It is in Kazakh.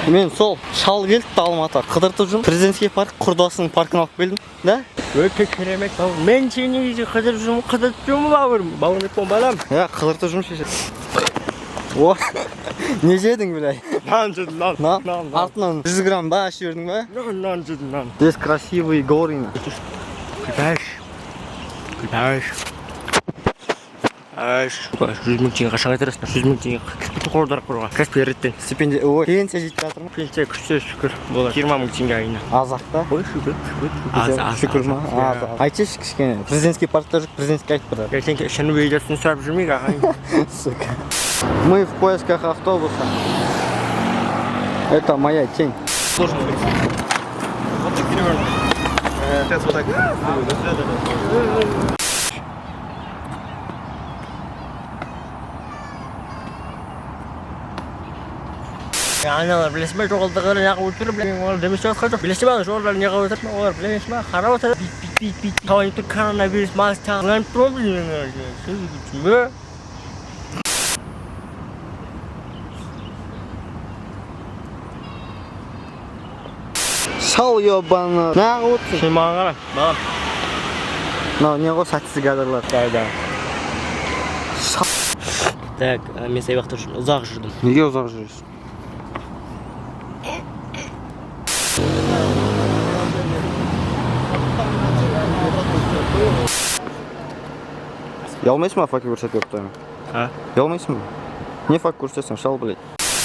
Мен сол шал келді Алматыға, қыдыртып жүрмін. Президентский парк, құрдасының паркына алып келдім да. Өте керемет, бауырым. Мен сені үйде қыдырып жүрмін, қыдырып жүрмін, бауырым. Бауырым, балам. Иә, қыдыртып жүрмін, шеше. О, не жедің, бля? Нан жедім, нан. Нан? Нан, нан. Артынан 100 грамм ба ішіп жібердің ба? Нан, нан жедім, нан. Здесь красивые горы. Күләш. Күләш. Аш. 100 000 теңге қашан қайтарасың? 100 000 теңге қордар қорға. Каспий реттен. Стипендия, ой, пенсия жетіп жатыр ма? Пенсия күшті, шүкір. Болады. 20 000 теңге айына. Аз ақ та. Ой, шүкір, шүкір. Аз, аз. Шүкір ма? Аз, аз. Айтсайшы кішкене. Президентский паркта жүріп, президентский айтып бір. Ертең шыны видеосын сұрап жүрмейік, ағайын. Сука. Мы в поисках автобуса. Это моя тень. Должен быть. Вот так перевернуть. Сейчас вот так. Аналар білесің бе, жоғалдығын неғып отыр, білесің, олар демес жатқан жоқ, білесің бе, жолдар неғып отыр, олар білесің бе, қарап отыр, бит бит бит бит тауып тұр, коронавирус маска тағып тұр, білесің бе? Шал ебаны. Неғып отырсың? Сен маған қара, балам. Мынау не ғой, сәтсіз кадрлар. Да, да. Так, мен сабақта жүрмін, ұзақ жүрдім. Неге ұзақ жүресің? Ұялмайсың ба, факел көрсетіп? А? Ұялмайсың ба? Не факт көрсетесің, шал, блядь?